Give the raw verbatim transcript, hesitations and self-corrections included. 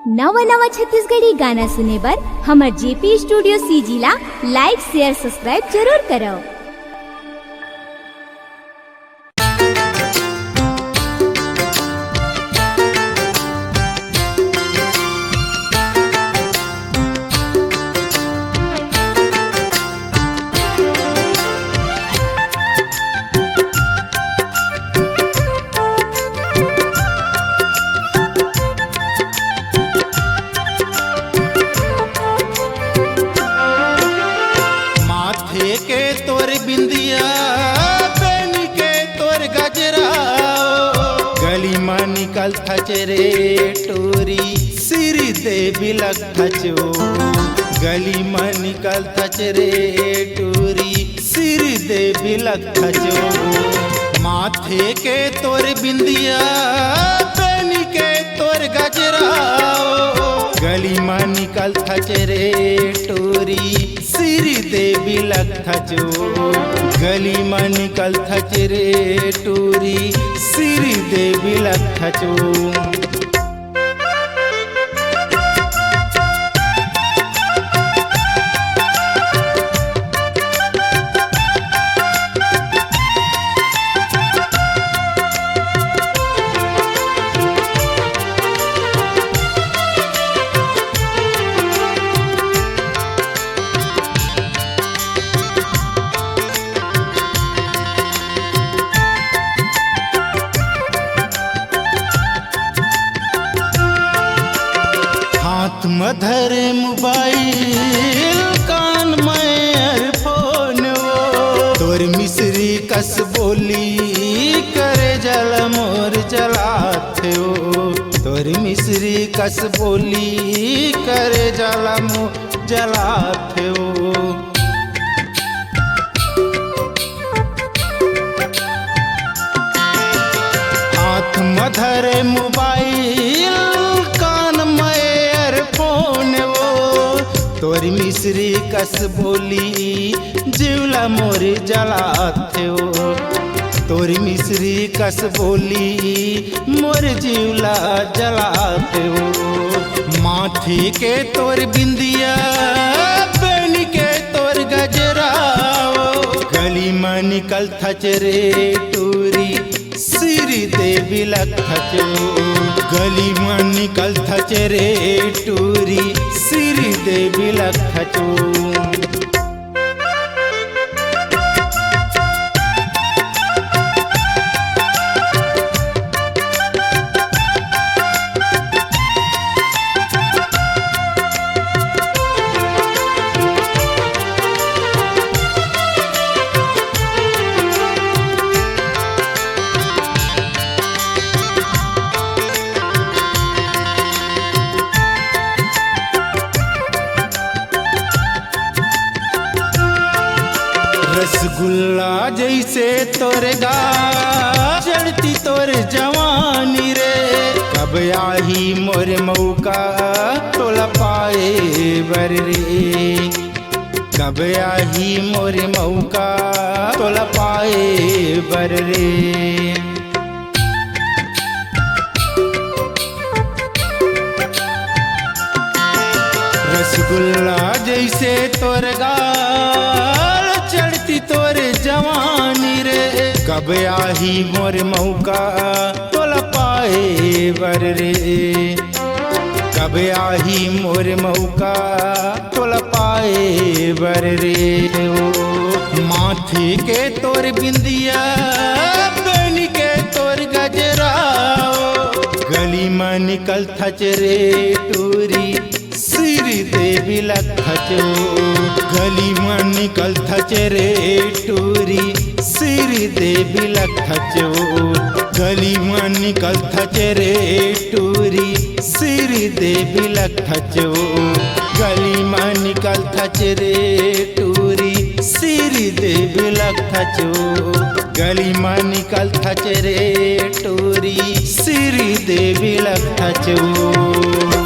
नवा नवा छत्तीसगढ़ी गाना सुने बर हमर जेपी स्टूडियो सीजी ला like, share, subscribe जरूर करव। माथे के तोर बिंदिया, बेनी के तोर गजरा, गली मा निकलथच रे टूरी, श्री देवी लगथच ओ। गली मा निकलथच रे टूरी, श्री देवी लगथच ओ। माथे के तोर बिंदिया, बेनी के तोर गजरा, गली मा निकलथच रे टूरी, श्री देवी लगथच ओ। गली मा निकलथच रे टूरी, श्री देवी लगथच ओ। हाथ म धरे मोबाइल, कान म earphone ओ। तोर मिश्री कस बोली, करेजा ल मोर जलाथे ओ। तोर मिश्री कस बोली, करेजा ल मोर जलाथे ओ। हाथ म धरे मोबाइल, कान म earphone ओ। तोर मिश्री कस बोली, जीव ला मोर जलाथे ओ। तोर मिश्री कस बोली, मोर जीव ला जलाथे ओ। माथे के तोर बिंदिया, बेनी के तोर गजरा ओ। गली मा निकलथच रे टूरी, श्री देवी लगथच ओ। गली मा निकलथच रे टूरी, श्री देवी लगथच ओ। रसगुल्ला जैसे तोर गाल, चढ़ती तोर जवानी रे। कब आही मोर मौका तोला पाए बर रे। कब आही मोर मौका तोला पाए बर रे। रसगुल्ला जैसे तोर गाल, चढ़ती तोर जवानी रे। कब आही मोर मौका तोला पाए बर रे। कब आही मोर मौका तोला पाए बर रे ओ। माथे के तोर बिंदिया, बेनी के तोर गजरा ओ। गली मा निकलथच रे टूरी, श्री देवी लगथच ओ। गली मा निकलथच रे टूरी, श्री देवी लगथच ओ। गली मा निकलथच रे टूरी, श्री देवी लगथच ओ। गली मा निकलथच रे टूरी, श्री देवी लगथच ओ। गली मा निकलथच रे टूरी, श्री देवी लगथच ओ।